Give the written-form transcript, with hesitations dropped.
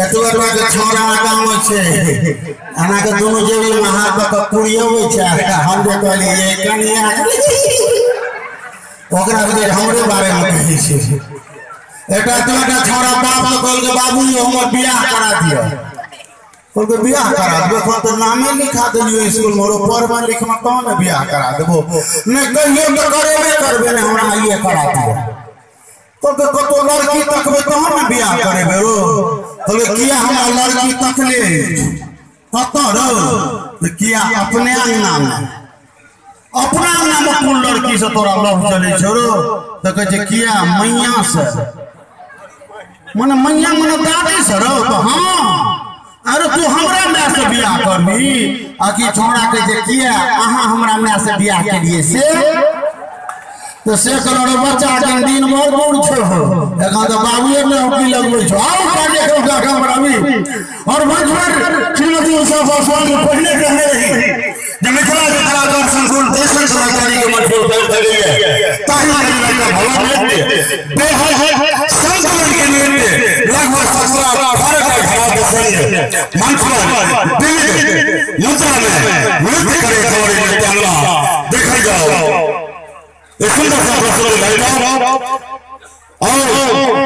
एतबा टा के छौड़ा आगाँ मे छै, एना के दुनू जेबी मे हाथ दऽ कऽ कुड़ियबै छै। हम जे कहलियै कनिया ओकरा बुझै हमरे बारे मे कहै छै। एकटा एतबा छौड़ा बाप के कहलकै बाबू यौ हमर बियाह करा दिअ। कहलकै बियाह करा देबो, एखन तऽ नामे लिखा देलियौ स्कूल मे, पढ़मे लिखमे तहन ने बियाह करा देबो। नहि कहियो तऽ करेबे करबै, नहि हमरा आइए करा दिअ। कहलकै कतौ लड़की तकबै तहन ने बियाह करेबै रौ। कहलकै किया हमरा लड़की तकले कतऽ रौ? तऽ किया अपने अंगना मे, अपना अंगना मे कोन लड़की से तोरा लव चलै छौ रौ? तऽ कहै छै किया मैया से, मने मैया मने दादी से रौ। तऽ हाँ, अरे तू हमरा my से बियाह करबी? आ कि छौड़ा कहै छै किया अहाँ हमरा my से बियाह केलियै से? तो से कहलो रे बच्चा एखन दिन भर दूर छौ, एखन तऽ बाबुए ने औकी लगबै छौ। आउ कार्यक्रम कार्यक्रम बनाबी। और मंच पर श्रीमती उषा पासवान के पहले कहने रही जे मिथिला के कलाकार संकुल देशन कलाकारी के मंच पर उपलब्ध गई है। ताहि के भवन नृत्य बेहद संतुलन के नृत्य लगभग 17-18 का घड़ा के संग मंच पर विविध मुद्रा में नृत्य